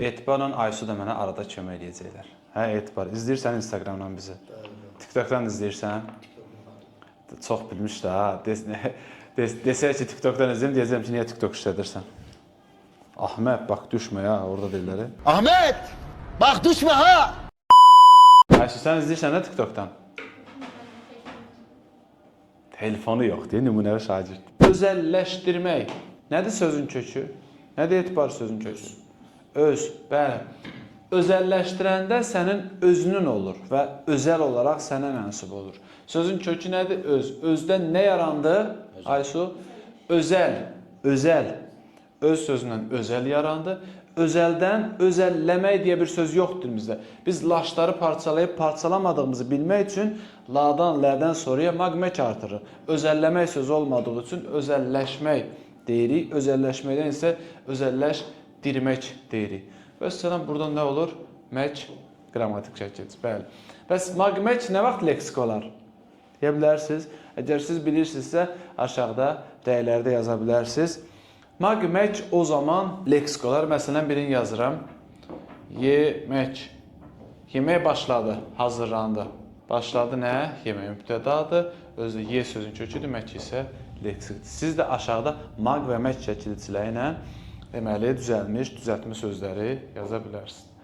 Etibarla Aysu da mənə arada kömək eləyəcəklər. Hə, Etibar, izləyirsən Instagramdan bizi? TikTokdan izləyirsən? Çox bilmiş də ha. Desək ki, TikTokdan izləyirəm, deyəcəm ki, niyə TikTok işlədirsən? Ahmet, bax düşmə ya, orada deyirlər. Ahmet! Bak düşme ha! Aysu, sən izləyirsən də TikTokdan? Telefonu yox deyə nümunəvi şagird. Özəlləşdirmək. Nədir sözün kökü? Nədir etibar sözün kökü? Öz, bəli. Özəlləşdirəndə sənin özünün olur və özəl olaraq sənə mənsub olur. Sözün kökü nədir? Öz. Özdən nə yarandı? Aysu? Özəl. Özəl. Öz sözündən özəl yarandı. Özəldən özəlləmək deyə bir söz yoxdur dilimizdə. Biz laşları parçalayıb parçalamadığımızı bilmək üçün ladan, lədən sonraya magmek artırırıq. Özəlləmək sözü olmadığı üçün özəlləşmək deyirik. Özəlləşməkdən isə özəlləşdirmək deyirik. Vəssalam, buradan nə olur? Mək qrammatik şəkildir. Bəli. Bəs magmek nə vaxt leksik olar? Deyə bilərsiniz. Əgər siz bilirsinizsə, aşağıda rəylərdə yaza bilərsiniz. Magmek o zaman leksik olar. Məsələn, birini yazıram. Yemək. Yemək başladı, hazırlandı. Başladı nə? Yemək mübtədadır. Özü ye sözün köküdür, mək isə leksikdir. Siz də aşağıda mag və mək şəkilçiləri ilə deməli düzəlmiş, düzəltmə sözləri yaza bilərsiniz.